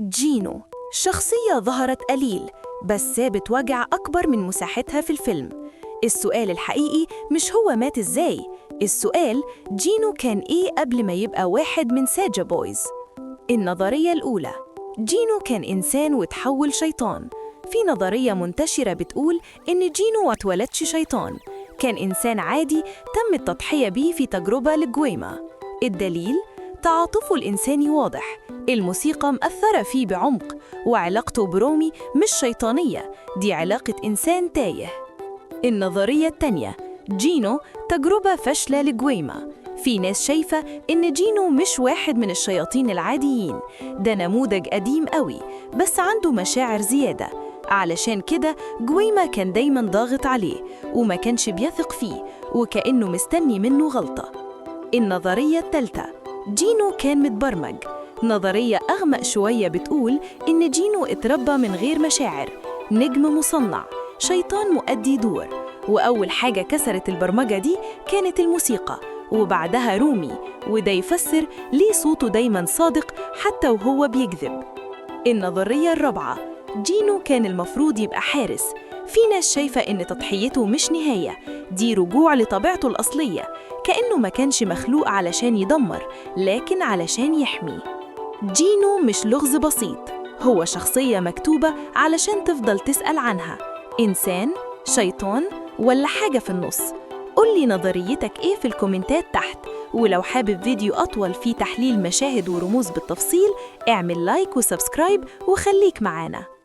جينو شخصية ظهرت قليل بس سابت وجع أكبر من مساحتها في الفيلم. السؤال الحقيقي مش هو مات إزاي، السؤال جينو كان إيه قبل ما يبقى واحد من ساجا بويز. النظرية الأولى: جينو كان إنسان وتحول شيطان. في نظرية منتشرة بتقول إن جينو ما اتولدش شيطان، كان إنسان عادي تم التضحية بيه في تجربة لجويما. الدليل: تعاطفه الإنساني واضح، الموسيقى مأثرة فيه بعمق، وعلاقته برومي مش شيطانية، دي علاقة إنسان تايه. النظرية التانية: جينو تجربة فاشلة لجويما. في ناس شايفة إن جينو مش واحد من الشياطين العاديين، ده نموذج قديم قوي بس عنده مشاعر زيادة، علشان كده جويما كان دايما ضاغط عليه وما كانش بيثق فيه، وكأنه مستني منه غلطة. النظرية الثالثة: جينو كان متبرمج. نظرية أغمق شوية بتقول إن جينو اتربى من غير مشاعر، نجم مصنع، شيطان مؤدي دور، وأول حاجة كسرت البرمجة دي كانت الموسيقى، وبعدها رومي، وده يفسر ليه صوته دايما صادق حتى وهو بيكذب. النظرية الرابعة: جينو كان المفروض يبقى حارس. في ناس شايفة إن تضحيته مش نهاية، دي رجوع لطبيعته الأصلية، كأنه ما كانش مخلوق علشان يدمر، لكن علشان يحمي. جينو مش لغز بسيط، هو شخصية مكتوبة علشان تفضل تسأل عنها: إنسان، شيطان، ولا حاجة في النص؟ قولي نظريتك إيه في الكومنتات تحت، ولو حابب فيديو أطول فيه تحليل مشاهد ورموز بالتفصيل، اعمل like و subscribe وخليك معانا.